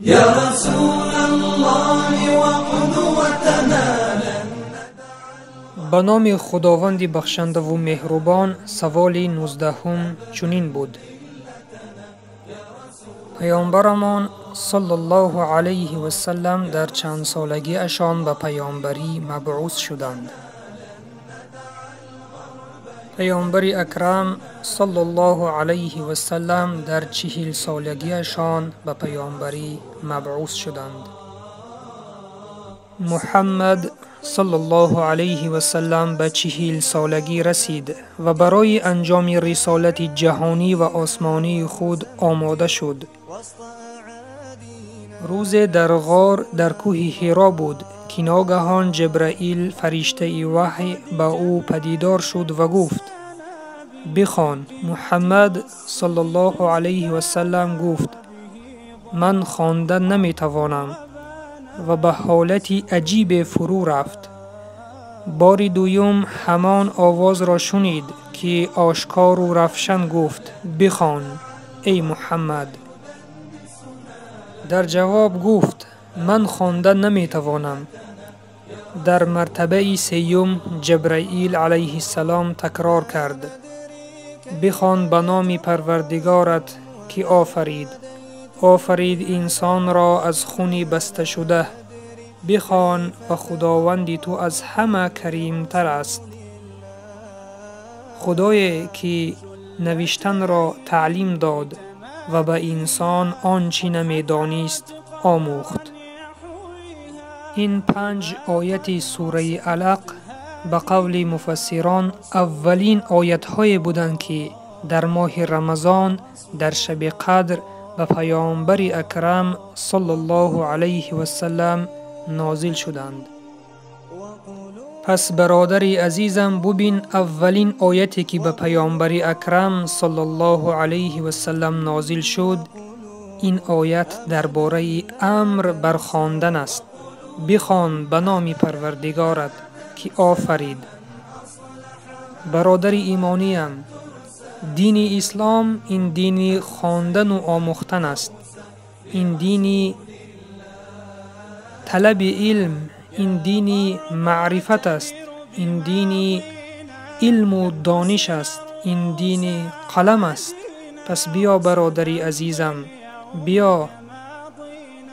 يا رسول الله وقدوتنا. Ба номи Худованди бахшандаву меҳрубон. Саволи 19-ум чунин буд: Паёмбарамон саллаллоҳу алайҳи васаллам дар чандсолагиашон ба паёмбарӣ мабъус шуданд? Паёмбари акрам саллаллоҳу алайҳи васаллам дар 40-солагиашон ба паёмбарӣ мабъус шуданд. Муҳаммад саллаллоҳу алайҳи васаллам ба 40-солагӣ расид ва барои анҷоми рисолати ҷаҳонӣ ва осмонии худ омода шуд. Рӯзе дар ғор дар кӯҳи Ҳиро буд, ки ногаҳон Ҷабраил, фариштаи ваҳй, ба ӯ падидор шуд ва гуфт: «Бихон». Муҳаммад саллаллоҳу алайҳи васаллам гуфт: «Ман хонда наметавонам», ва ба ҳолати аҷибе фурӯ рафт. Бори дуюм ҳамон овозро шунид, ки ошкору равшан гуфт: «Бихон, эй Муҳаммад». Дар ҷавоб гуфт: «Ман хонда наметавонам». Дар мартабаи сеюм Ҷабраил алайҳиссалом такрор кард: «Бихон ба номи Парвардигорат, ки офарид, офарид инсонро аз хуни басташуда. Бихон ва Худованди ту аз ҳама каримтар аст, Худое ки навиштанро таълим дод ва ба инсон он чӣ намедонист омӯхт». Ин панҷ ояти сураи Алақ ба қавли муфассирон аввалин оятҳое буданд, ки дар моҳи Рамазон дар шаби қадр ба паёмбари акрам саллаллоҳу алайҳи васаллам нозил шуданд. Пас, бародари азизам, бубин, аввалин ояте, ки ба паёмбари акрам саллаллоҳу алайҳи васаллам нозил шуд, ин оят дар бораи амр бар хондан аст: «Бихон ба номи Парвардигорат, ки офарид». Бародари имониям, дини ислом ин дини хондану омӯхтан аст, ин дини талаби илм, ин дини маърифат аст, ин дини илму дониш аст, ин дини қалам аст. Пас биё, бародари азизам, биё,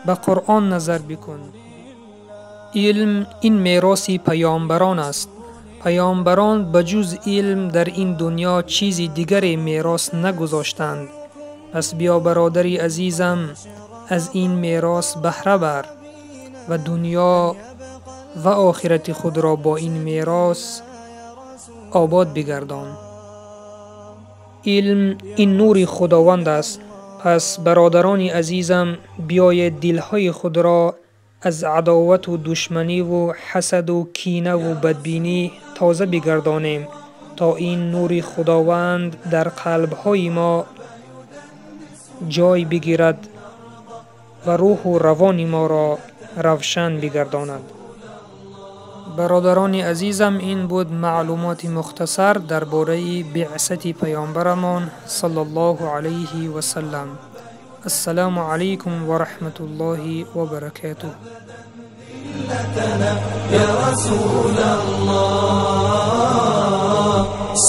ба Қуръон назар бикун. Илм ин мероси паёмбарон аст. Паёмбарон ба ҷуз илм дар ин дунё чизи дигаре мерос нагузоштанд. Пас биё, бародари азизам, аз ин мерос баҳра бар ва дунё ва охирати худро бо ин мерос обод бигардон. Илм ин нури Худованд аст. Пас, бародарони азизам, биёед дилҳои худро аз адовату душманиву ҳасаду кинаву бадбинӣ тоза бигардонем, то ин нури Худованд дар қалбҳои мо ҷой бигирад ва рӯҳу равони моро равшан бигардонад. Бародарони азизам, ин буд маълумоти мухтасар дар бораи биъсати паёмбарамон саллаллоҳу алайҳи васаллам. Ассалому алайкум ва раҳматуллоҳи ва баракатуҳ. يا رسول الله،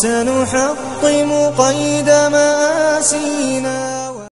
سنحطم قيد مآسينا.